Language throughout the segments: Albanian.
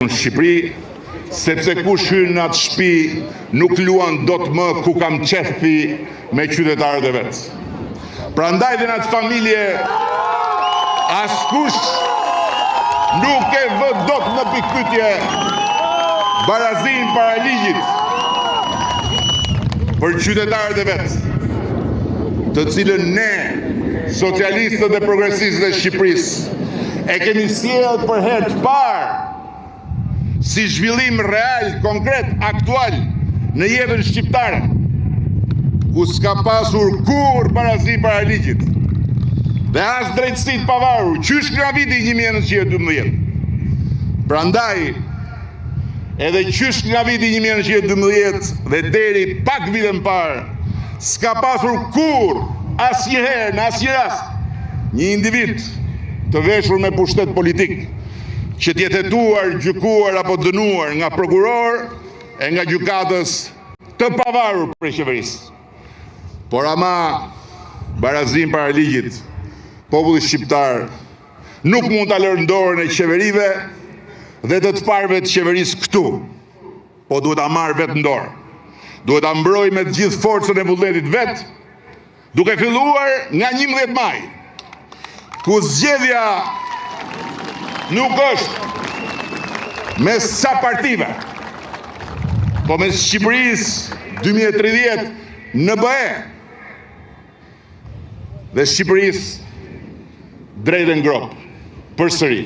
në Shqipëri, sepse kush hyn në atë shtëpi nuk luan dot më ku kam qejfi me qytetarët e vet. Prandaj dhe në atë familje askush nuk e vë dot në pikëpyetje barazinë para ligjit për qytetarët e vet, të cilën ne socialistët dhe progresistët e Shqipërisë e kemi sjellë për herë të parë si zhvillim real, konkret, aktual në jetën shqiptare, ku s'ka pasur kurrë barazi para ligjit dhe as drejtësi të pavarur, qysh nga viti 1912. Prandaj, edhe qysh nga viti 1912 dhe deri pak vite më parë, s'ka pasur kurrë asnjëherë në asnjë rast një individ të veshur me pushtet politik që të jetë hetuar, gjykuar apo dënuar nga prokurorë e nga gjykatës të pavarur prej qeverisë. Por ama barazinë para ligjit, populli shqiptar nuk mund ta lërë në dorën e qeverive dhe të të parëve të qeverisë këtu, po duhet ta marrë vetë në dorë. Duhet ta mbrojë me të gjithë forcën e vullnetit vet, Duke filluar nga 11 maj, ku zgjedhja nuk është mes ca partive, po mes Shqipërisë 2030 në BE dhe Shqipërisë drejt e në gropë, përsëri.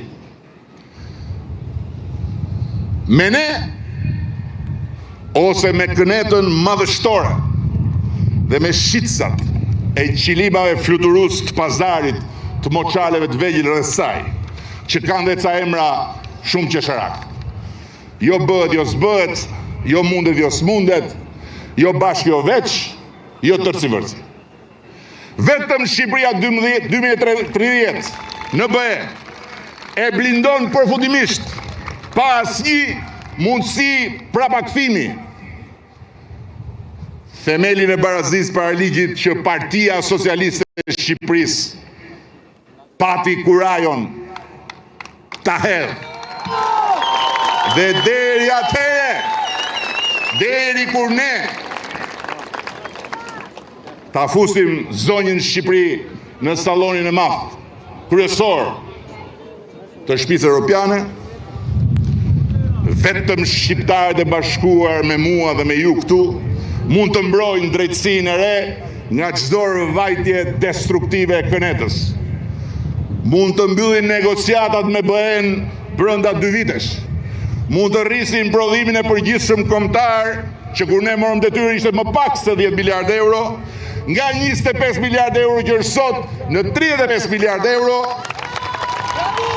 Me ne ose me kënetën madhështore dhe me shitsat e qilimave fluturus të pazarit të moçaleve të vegjël rreth saj, që kanë dhe ca emra shumë qesharak. Jo bëhet, jo s'bëhet, jo mundet, jo s'mundet, jo bashkë, jo veç, jo tërci-vërci. Vetëm Shqipëria 2030 në BE e blindon përfundimisht pa asnjë mundësi prapakthimi themelin e barazisë para ligjit që Partia Socialiste e Shqipërisë pati kurajon ta hedhë. Dhe deri atëherë, deri kur ne ta fusim zonjën Shqipëri në sallonin e madh kryesor të shtëpisë europiane, vetëm shqiptarët e bashkuar me mua dhe me ju këtu mund të mbrojnë drejtësinë e re nga çdo vajtje destruktive e kënetës. Mund të mbyllin negociatat me BE-n brenda dy vitesh. Mund të rrisin prodhimin e përgjithshëm kombëtar, që kur ne morëm detyrën ishte më pak se 10 miliard euro, nga 25 miliard euro që është sot në 35 miliard euro.